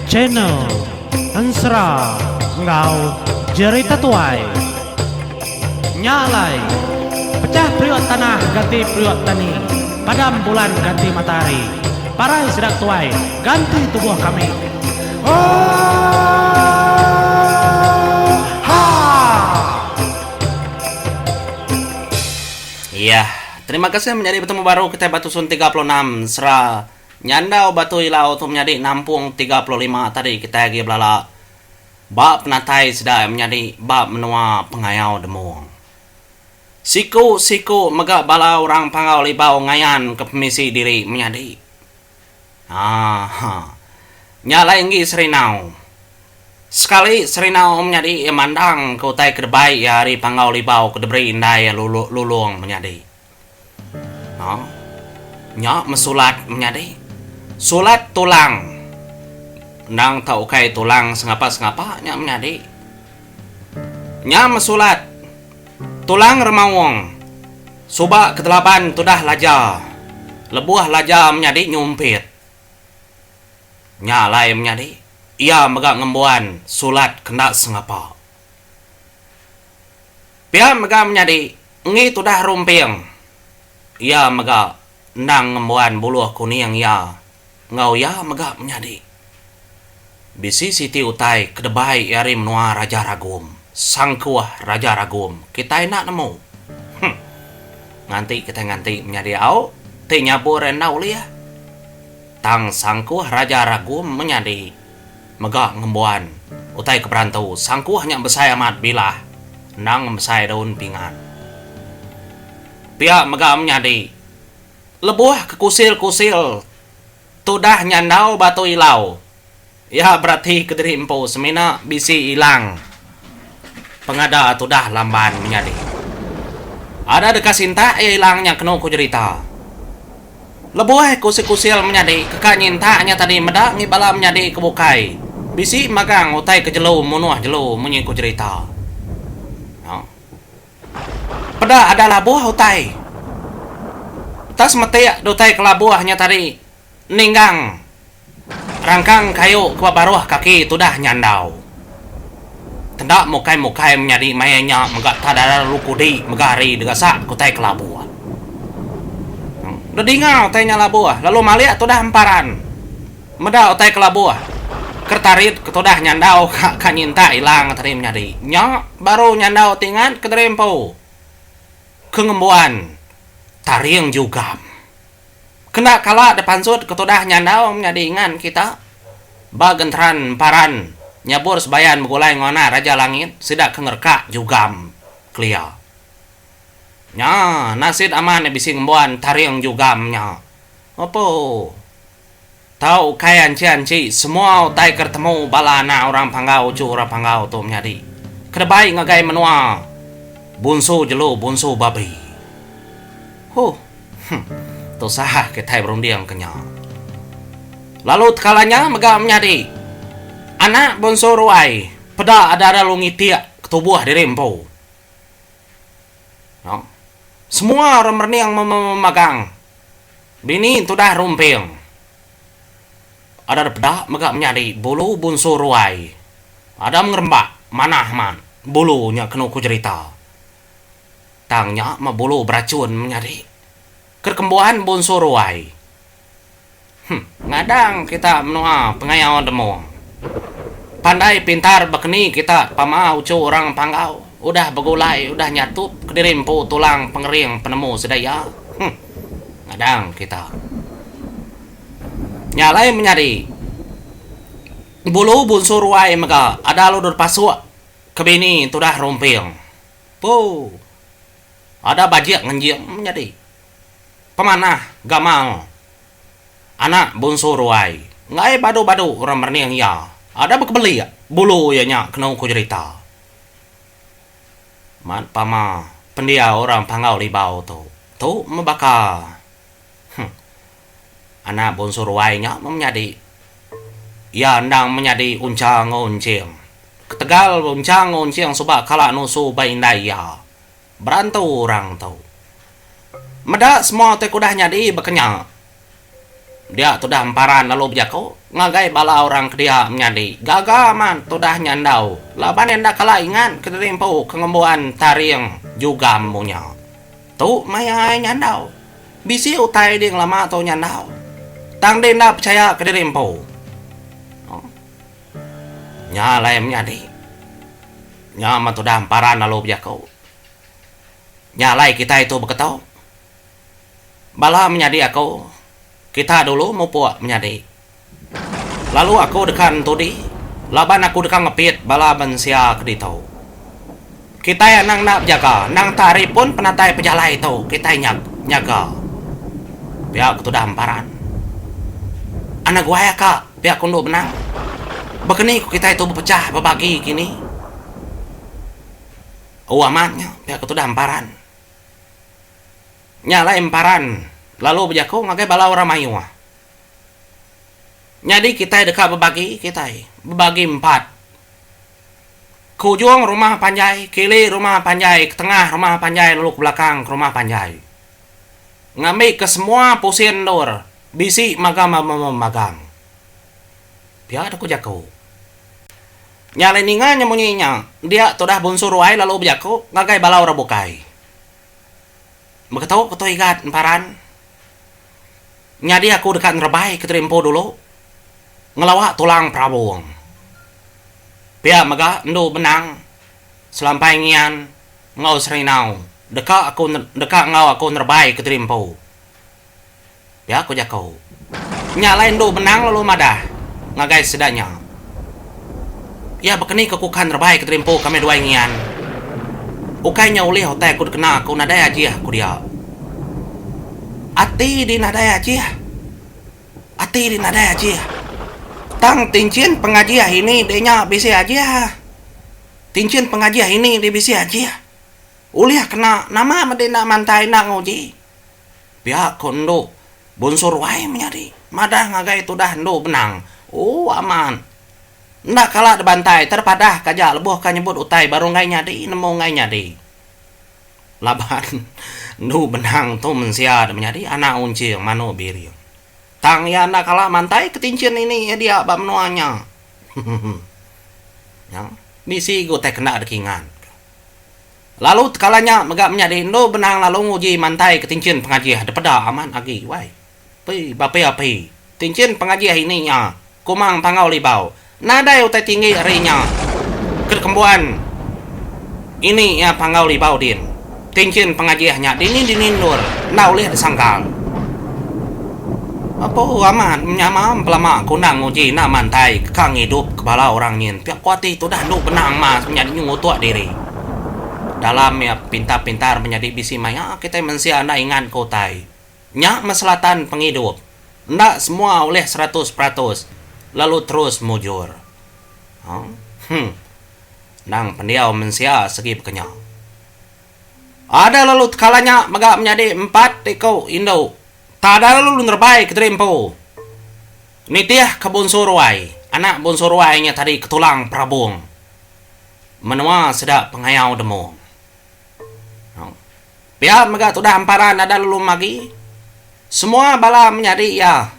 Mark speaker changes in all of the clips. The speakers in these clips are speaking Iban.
Speaker 1: Channel Ensera enggau Jerita Tuai. Nya alai, pechah periuk tanah ganti periuk tani, padam bulan ganti matahari, parai sida tuai ganti tubuh kami. Oohaa!
Speaker 2: Iya, terima kasih menyadi betemu baru kitai ba tusun 36 sera nyandau batu ilau tu menyadi nampung 35 tadi kitai agi belala ba penatai sida menyadi ba menua pengayau Demong. Siku-siku mega bala orang Panggau Libau ngayan ke pemisi diri menyadi. Haa. Nya alai enggi Serinau. Sekali Serinau menyadi iya mandang ke utai ke debai iya ari Panggau Libau ke diberi indai iya Lulong menyadi. Ha. Nya mesulat menyadi. Sulat tulang. Endang tau ukai tulang sengapa-sengapa nya menyadi. Nya mesulat. Tulang remaung. Suba ketelaban tudah Laja. Lebuh Laja menyadi nyumpit. Nya alai menyadi, iya mega ngembuan sulat kenda sengapa. Pia mega menyadi enggi tudah Rumping. Iya mega endang ngembuan buluh kuning iya enggau iya mega menyadi. Bisi siti utai ke debai iya ari menua Raja Ragum, sangkuh Raja Ragum kitai enda nemu. Huh. Nganti kitai nganti menyadi au ti nyabur enda ulih. Tang sangkuh Raja Ragum menyadi. Mega ngembuan utai ke berantu sangkuh nya besai amat bilah endang ngemesai daun pingan. Pia mega menyadi lebuh ke kusil-kusil tudah nyandau batu ilau iya berati kediri empu semina bisi ilang pengada tudah lamban menyadi. Ada deka sintak iya ilang nya kenu ku jerita. Lebuh kusil-kusil menyadi ke ka nyintak nya tadi meda ngi bala menyadi ke bukai bisi magang utai ke jelu munuh jelu munyi ku jerita. Nya. Peda ada labuh utai. Tas metik utai ke labuh nya tadi ninggang. Rangkang kayu ke ba baruh kaki tudah nyandau. Tenda mukai-mukai menyadi maya nya mega tak dara lalu kudi mega hari degasak ke utai ke labuh. Dedinga utai nya labuh lalu malik tudah emparan meda utai ke labuh keretarit ke tudah nyandau ka ka nyintak ilang tadi menyadi. Nya baru nyandau ti ingat ke diri empu ke ngembuan taring jugam. Kena kala dipansut ke tudah nyandau menyadi ingan kita ba genteran emparan nyabur sebayan begulai enggau anak Raja Langit sida ke ngerekak jugam kelia. Nya nasit amat ne bisi ngembuan taring jugam nya. Opo. Tau ukai anchi-anchi semua utai ke ditemu bala anak orang Panggau uchu orang Panggau tu menyadi kedebai ngagai menua bunsu jelu bunsu babi. Huh. Huh. Tusah kitai berunding ke nya. Lalu tekala nya mega menyadi anak bunsu ruai peda ada lalu ngitik ke tubuh diri empu. No. Semua orang merening memagang. Bini tudah Rumping. Ada dipeda mega menyadi bulu bunsu ruai. Ada mengerembak manah amat bulu nya kenu ku jerita. Tang nya meh bulu berachun menyadi. Kerkembuan bunsu ruai. Huh, ngadang kita menua pengayau Demong. Pandai pintar bekeni kita pama uchu orang Panggau udah begulai udah nyatup kediri empu tulang pengering penemu sida iya. Huh, ngadang kita. Nya alai menyadi bulu bunsu ruai mega ada lalu dipasuk ke bini tudah Rumping. Poo. Ada bajik ngenjing menyadi. Pemanah gamal anak bunsu ruai enggai badu-badu orang merening iya. Ada bekebelik bulu iya nya kenu ku jerita. Mat pama pendiau orang Panggau Libau tu. Tu meh baka huh anak bunsu ruai nya meh menyadi. Iya endang menyadi uncha enggau unching. Ketegal uncha enggau unching suba kala nusu ba indai iya. Berantu orang tu. Meda semua utai ke udah nyadi baka nya. Dia tudah emparan lalu bejaku ngagai bala orang ke dia menyadi gaga amat tudah nyandau laban iya enda kala ingat ke diri empu ke ngembuan taring jugam munya. Tu maya iya nyandau. Bisi utai di ngelama tu nyandau. Tang deh enda pechaya ke diri empu. Nya alai menyadi. Nya meh tudah emparan lalu bejaku. Nya alai kitai tu beketu. Bala menyadi aku, kita dulu mupuk menyadi. Lalu aku deka entudi laban aku deka ngepit bala mensia ke ditu. Kitai anang enda bejaga endang tak ari pun penatai pejalai tu kitai nya nyaga. Pia ku tudah Emparan. Anak guai aka pia ku endu benang. Baka ni ku kitai tu bepechah bebagi kini. Oh amat nya pia ku tudah Emparan. Nya alai Emparan lalu bejaku ngagai bala orang mayuh. Nyadi kitai deka bebagi kitai bebagi empat. Ke ujung rumah panjai, kili rumah panjai, ke tengah rumah panjai lalu ke belakang ke rumah panjai. Ngambika semua pusin endur bisi magang-magang. Pia deka jaku. Nya alai ninga nya munyi nya, dia tudah Bunsu Ruai lalu bejaku ngagai bala orang bukai. Beketu ketu igat emparan. Nyadi aku deka nerebai ke diri empu dulu ngelawa tulang perabung. Pia mega endu benang selampai ngian enggau serinau deka aku deka enggau aku nerebai ke diri empu. Pia ku jaku. Nya alai endu benang lalu madah ngagai sida nya. Iya bekeni ke kukan rebai ke terimpu kami duai ngian. Ukai nya ulih utai aku dikena aku nadai ajih ku dia. Ati di nadai ajih. Ati di nadai ajih. Tang tinchin pengajih ini di nya bisi ajih. Tinchin pengajih ini di bisi ajih. Ulih kena nama meh di enda mantai enda nguji. Pia ko endu Bunsu Ruai menyadi madah ngagai tudah endu benang. Ooh amat. Enda kala dibantai terpadah ka aja lebuh ka nyebut utai baru enggai nyadi nemu enggai nyadi. Laban endu benang tu mensia da menyadi anak unching manuk biring. Tang iya enda kala mantai ke tinchin ini iya dia ba menua nya. Nya bisi ga utai kena dikingat. Lalu tekala nya mega menyadi endu benang lalu nguji mantai ke tinchin pengajih depeda amat agi wai. Pi bapi api tinchin pengajih ini nya Kumang Panggau Libau nadai utai tinggi ari nya ke dikembuan ini iya Panggau Libau din. Tinchin pengajih nya dini-dini endur enda ulih disangkal. Apu amat menyama pelama ku endang nguji enda mantai ka ngidup ke bala orang nyin pia ku ati tudah endu benang mas menyadi nyu ngutuk diri. Dalam iya pintar-pintar menyadi bisi maya kitai mensia enda ingat ke utai. Nya meh selatan pengidup. Enda semua ulih 100% lalu terus mujur. Huh. Endang pendiau mensia segi bekenya. Ada lalu tekala nya mega menyadi empat iku indu. Tada lalu nerebai kediri empu. Nitih ke Bunsu Ruai, anak Bunsu Ruai nya tadi ke tulang perabung menua sida pengayau Demong. Pia mega tudah emparan ada lalu magi semua bala menyadi iya.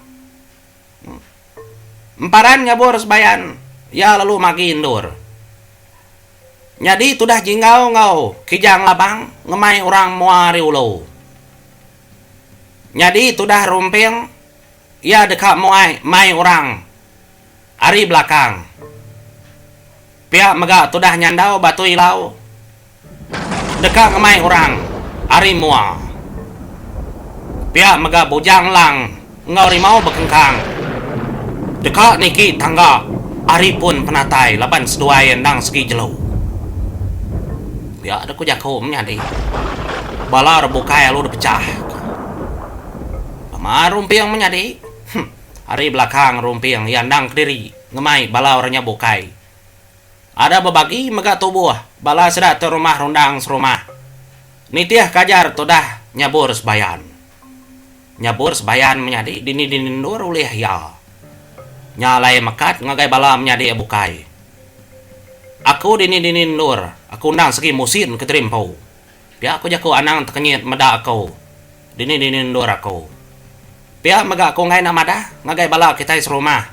Speaker 2: Emparan nyabur sebayan iya lalu magi endur. Nyadi tudah Jinggau enggau Kijang Labang ngemai orang mua ari ulu. Nyadi tudah Rumping iya deka muai mai orang ari belakang. Pia mega tudah Nyandau Batu Ilau deka ngemai orang ari mua. Pia mega Bujang Lang enggau Rimau Bekengkang deka niki tangga ari pun penatai laban seduai endang segi jelu. Pia deh ku jaku menyadi bala rebukai lalu dipechah. Pama Rumping menyadi ari belakang Rumping iya endang kediri ngemai bala orang nya bukai. Ada bebagi mega tubuh bala sida tu rumah rundang serumah. Nitih kajar tudah nyabur sebayan. Nyabur sebayan menyadi dini-dini endur ulih iya. Nya alai mekat ngagai bala menyadi iya bukai. Aku dini-dini endur, aku endang segi musin ke diri empu. Pia ku jaku anang tekenyit meda aku dini-dini endur aku. Pia mega aku enggai enda madah ngagai bala kitai serumah.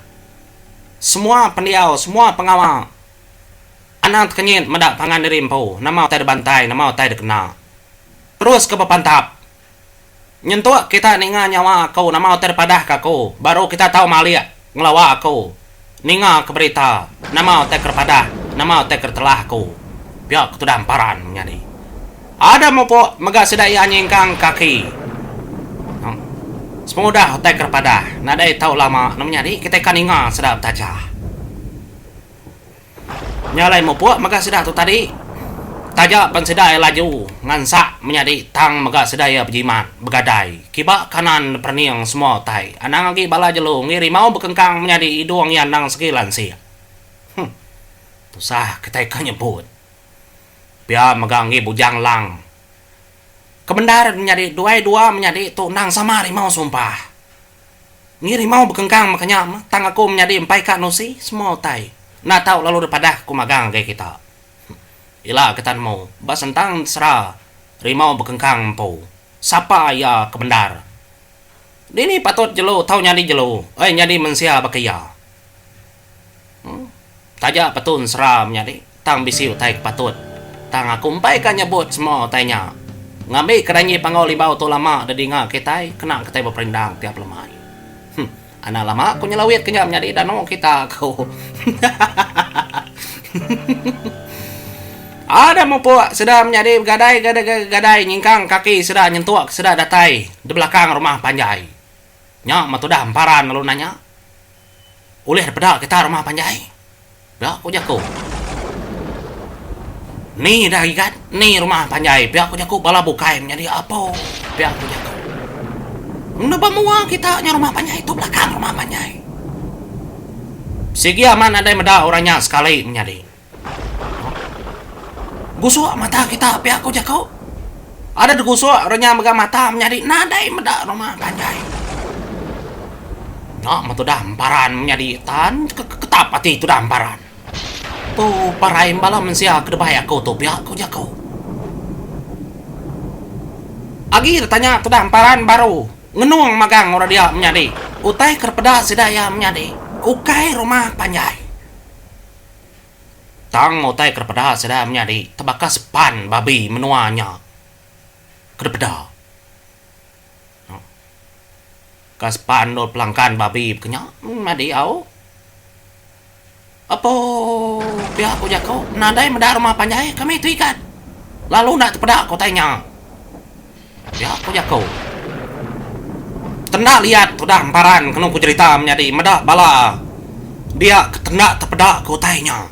Speaker 2: Semua pendiau, semua pengawa anang tekenyit meda pangan diri empu nama utai dibantai, nama utai dikena. Terus ke bepantap. Nyentuk kita ninga nyawa aku nama utai dipadah ke aku baru kita tau malik ngelawa aku ninga ke berita nama utai ke dipadah nama utai ke ditelah aku pia ke tudah emparan menyadi. Ada mupuk mega sida iya nyingkang kaki. Sepengudah utai ke dipadah nadai tau lama ne menyadi kitai ka ninga sida betajah. Nya alai mupuk mega sida tu tadi. Taja pen sida iya laju ngansak menyadi tang mega sida iya bejimat begadai kiba kanan perening semua utai. Anang agi bala jelu enggi rimau bekengkang menyadi idung iya endang segi lansik. Huh. Tusah kitai ka nyebut. Pia mega enggi Bujang Lang. Kebendar menyadi duai dua menyadi tu endang sama rimau sumpah. Ngi rimau bekengkang maka nya meh tang aku menyadi empai ka nusi semua utai enda tau lalu dipadah ku magang ngagai kita. Ila kita nemu ba sentang sera rimau bekengkang empu sapa iya ke bendar. Dini patut jelu tau nyadi jelu ai nyadi mensia baka iya. Taja petun sera menyadi tang bisi utai ke patut. Tang aku empai ka nyebut semua utai nya. Ngambi ke danji Panggau Libau tu lama dedinga kitai kena kitai beperindang tiap lemai. Huh. Anang lama ku nyelawit ke nya menyadi danu kita ku. Ada mupuk sida menyadi begadai gadai nyingkang kaki sida nyentuk sida datai di belakang rumah panjai. Nya metudah emparan lalu nanya. Ulih dipeda kita rumah panjai. Pia ku jaku. Ni dah igat, ni rumah panjai pia ku jaku bala bukai menyadi apo pia ku jaku. Enda ba mua kita nya rumah panjai tu belakang rumah panjai. Sigi amat nadai meda orang nya sekali menyadi. Gusuk mata kita pia ku jaku. Ada digusuk renya mega mata menyadi nadai meda rumah panjai. Nya meh tudah emparan menyadi tan ketap ati tudah emparan. Tu parai bala mensia ke debai aku tu pia ku jaku. Agi ditanya tudah emparan baru ngenung magang orang dia menyadi. Utai ke dipeda sida iya menyadi ukai rumah panjai. Tang utai ke dipeda sida menyadi tebaka sepan babi menua nya ke dipeda. Ka sepan endur pelangkan babi baka nya madi au. Apo pia ku jaku nadai meda rumah panjai kami tu igat lalu enda tepeda ke utai nya. Pia ku jaku. Tenda liat udah emparan kenu ku jerita menyadi meda bala dia ke tenda tepeda ke utai nya.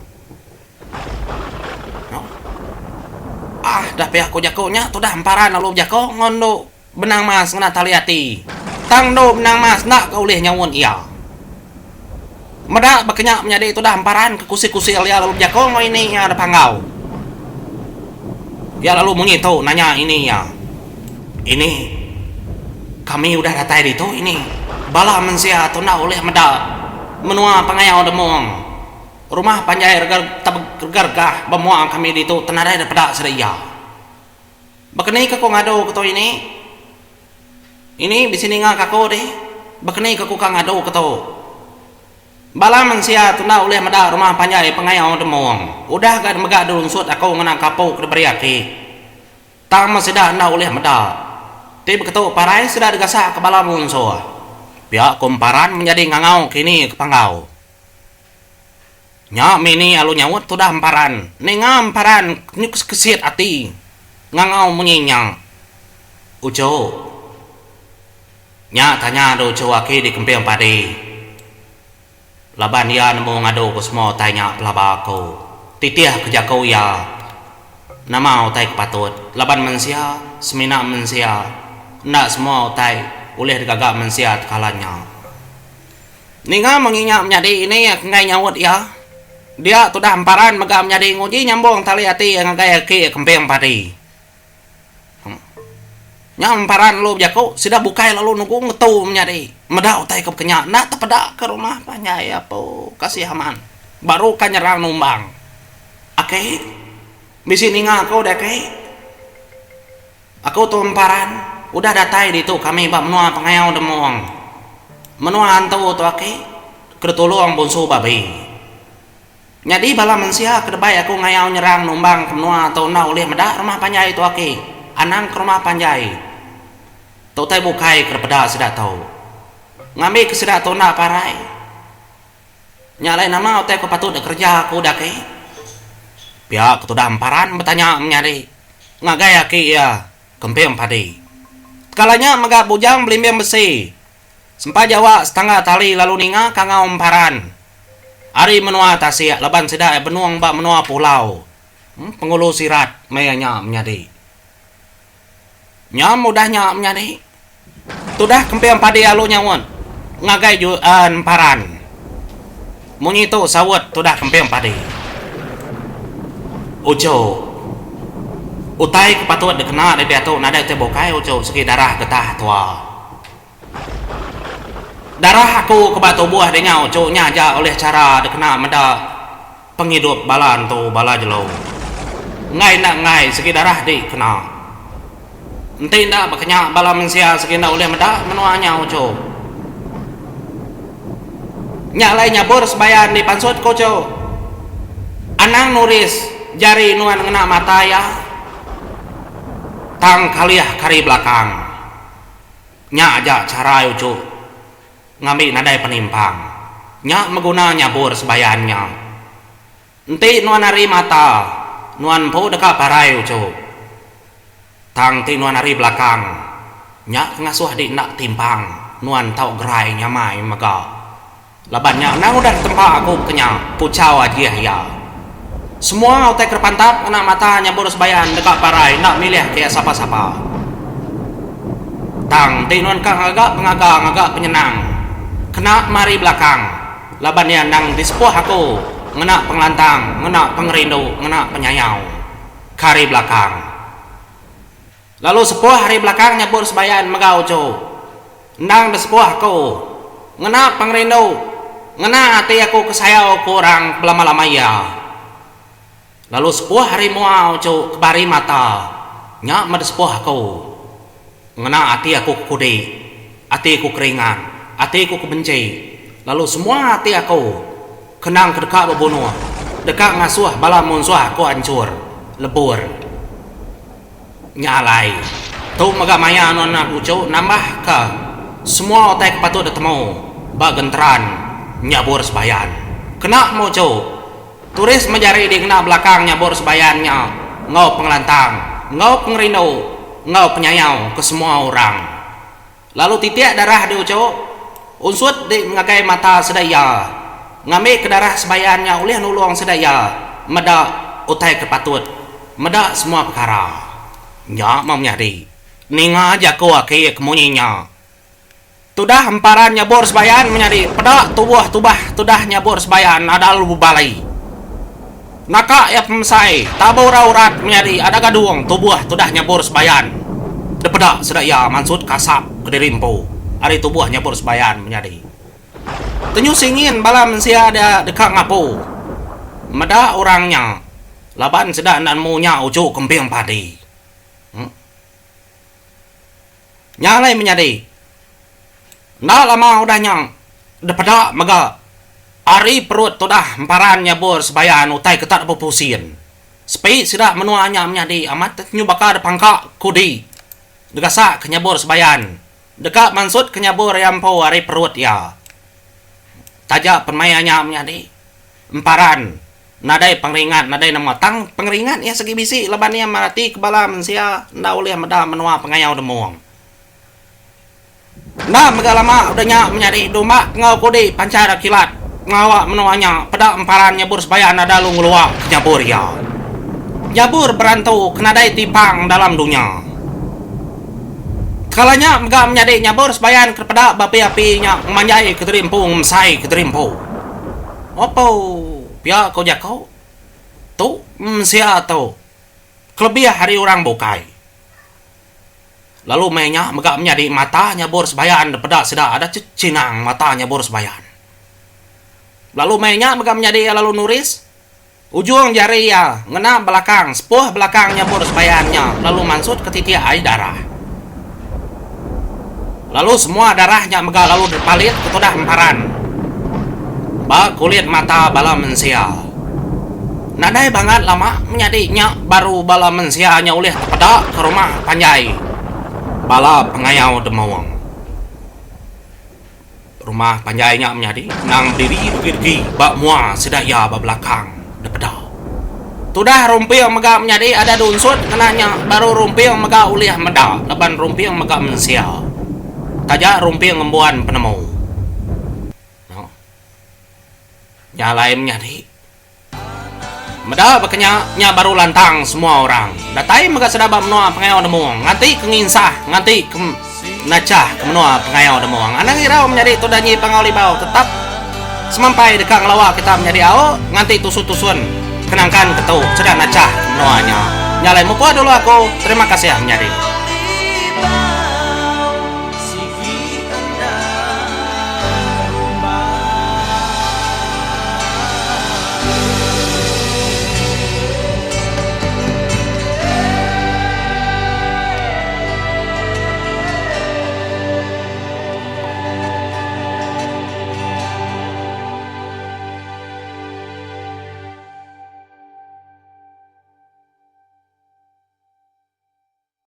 Speaker 2: Ah dah pia ku jaku nya tudah emparan lalu bejaku enggau endu Benang Mas ngena tali ati. Tang endu Benang Mas enda ke ulih nyaut iya. Meda baka nya menyadi tudah emparan ke kusil-kusil iya lalu bejaku enggau ini iya da panggau. Iya lalu munyi tu nanya ini iya. Ini, kami udah datai ditu ini. Bala mensia tu enda ulih meda menua pengayau Demong. Rumah panjai rega-regah ba mua kami ditu tenadai da peda sida iya. Baka ni ke ku ngadu ke tu ini? Ini bisi ninga ke aku dih. Baka ni ke ku ka ngadu ke tu? Bala mensia tu enda ulih meda rumah panjai pengayau Demong. Udah ga mega diunsut aku ngena kapu ke diberi aki. Tang meh sida enda ulih meda. Ti beketu parai sida digasak ke bala munsuh. Pia ku Emparan menjadi ngangau kini ke panggau. Nya mini alu nyaut tudah Emparan. Ninga Emparan kesit ati ngangau munyi nya. Uchu. Nya tanya du uchu aki di Kemping Padi. Laban iya nemu ngadu ke semua utai nya pelaba aku. Titih ke jaku iya. Nama utai ke patut laban mensia semina mensia enda semua utai ulih digaga mensia tekala nya. Ninga munyi nya menyadi ini ke enggai nyaut iya. Dia tudah emparan mega menyadi nguji nyambung tali ati iya ngagai aki Kemping Padi. Nya emparan lalu bejaku sida bukai lalu nugu ngetu menyadi meda utai ke bekenya enda tepeda ke rumah panjai apu kasih aman baru ka nyerang numbang. Aki bisi ninga aku deh aki. Aku tu emparan udah datai ditu kami ba menua Pengayau Demong. Menua antu tu aki ke ditulung bunsu babi. Nyadi bala mensia ke debai aku ngayau nyerang numbang ke menua tu enda ulih meda rumah panjai tu aki. Anang ke rumah panjai. Tu utai bukai ke dipeda sida tu. Ngambi ke sida tu enda parai. Nya alai nama utai ke patut dikereja aku udah aki? Pia ke tudah emparan betanya menyadi ngagai aki iya Kemping Padi. Tekala nya mega Bujang Belimbing Besi Sempa jawa setangga tali lalu ninga kangau emparan ari menua tasik laban sida iya benung ba menua pulau Pengulu Sirat maya nya menyadi. Nya mudah nya menyadi. Tudah kemping padi alu nyaut ngagai emparan. Munyi tu saut tudah kemping padi. Uchu. Utai ke patut dikena diatu nadai utai bukai uchu segi darah getah tua. Darah aku ke ba tubuh dinya uchu nya aja ulih chara dikena meda pengidup bala entu bala jelu. Enggai enda enggai segi darah di kena. Enti enda baka nya bala mensia segi enda ulih meda menua nya uchu. Nya alai nyabur sebayan di pansut ke uchu. Anang nuris jari nuan ngena mata iya tang kalih kari belakang. Nya aja chara uchu ngambi nadai penimpang. Nya meguna nyabur sebayan nya. Enti nuan ari mata, nuan empu deka parai uchu. Tang enti nuan ari belakang, nya ke ngasuh di enda timpang nuan tau gerai nyamai mega. Laban nya endang udah ditempa aku baka nya, puchau ajih iya. Semua utai ke dipantap ngena mata nyabur sebayan deka parai enda milih ke iya sapa-sapa. Tang enti nuan ka ngaga pengaga ngaga penyenang kena mari belakang laban iya endang disepuh aku ngena pengelantang ngena pengerindu ngena penyayau ke ari belakang. Lalu sepuh ari belakang nyabur sebayan mega uchu. Endang besepuh aku. Ngena pengerindu. Ngena ati aku ke sayau ke orang belama-lama iya. Lalu sepuh ari mua uchu ke bari mata nya meh disepuh aku. Ngena ati aku ke kudi, ati ku ke ringat, ati ku ke benchi, lalu semua ati aku ke endang ke deka bebunuh, deka ngasuh bala munsuh aku anchur, lebur. Nya alai, tu mega maya anu anak uchu nambahka semua utai ke patut ditemu ba genteran nyabur sebayan. Kena meh uchu, turis meh jari dikena belakang nyabur sebayan nya enggau pengelantang, enggau pengerindu, enggau penyayau ke semua orang. Lalu titik darah di uchu, unsut di ngagai mata sida iya, ngambika darah sebayan nya ulih nulung sida iya meda utai ke patut, meda semua pekara. Nya meh menyadi ninga jaku aki ke munyi nya. Tudah emparan nyabur sebayan menyadi peda tubuh tubah tudah nyabur sebayan ada lalu bebali. Naka iya pemesai, taba urau urat menyadi ada gadung tubuh tudah nyabur sebayan. Depeda sida iya mansut kasap kediri empu ari tubuh nyabur sebayan menyadi. Tenyu singin bala mensia dia deka ngapu meda orang nya laban sida enda nemu nya uchu kemping padi. Nya alai menyadi. Enda lama udah nya dipeda mega ari perut tudah emparan nyabur sebayan utai ke tak bepusin. Sepi sida menua nya menyadi amat nyu baka dipangka kudi degasak ke nyabur sebayan deka mansut ke nyabur iya empu ari perut iya. Taja pen maya nya menyadi emparan nadai pengeringat nadai nama tang pengeringat iya segi bisi laban iya merati ke bala mensia enda ulih meda menua pengayau demung. Enda mega lama udah nya menyadi Dumbak enggau Kudi panchar kilat ngawa menua nya peda emparan nyabur sebayan ada lu ngelua ke nyabur iya. Nyabur berantu ke nadai timpang dalam dunya. Tekala nya mega menyadi nyabur sebayan ke peda beapi-api nya ngemanjai ke diri empu ngemesai ke diri empu. Opo pia ko jaku tu mensia tu kelebih ari orang bukai. Lalu meh nya mega menyadi mata nyabur sebayan depeda sida ada chinang mata nyabur sebayan. Lalu meh nya mega menyadi iya lalu nuris ujung jari iya ngena belakang sepuh belakang nyabur sebayan nya lalu mansut ke titik ai darah. Lalu semua darah nya mega lalu dipalit ke tudah emparan ba kulit mata bala mensia. Nadai bangat lama menyadi nya baru bala mensia nya ulih tepeda ke rumah panjai bala pengayau Demong. Rumah panjai nya menyadi endang bediri degi-degi ba mua sida iya ba belakang depeda. Tudah Rumping mega menyadi ada diunsut ngena nya baru Rumping mega ulih meda laban Rumping mega mensia. Taja Rumping ngembuan penemu. Nya alai menyadi. Meda baka nya, nya baru lantang semua orang. Datai mega sida ba menua Pengayau Demong, nganti ke nginsah, nganti ke nachah ke menua Pengayau Demong. Anang irau menyadi tu danyi Panggau Libau tetap semampai deka ngelawa kita menyadi au nganti tusun-tusun ke nangkan ke tu sida nachah ke menua nya. Nya alai mupuk dulu aku, terima kasih menyadi.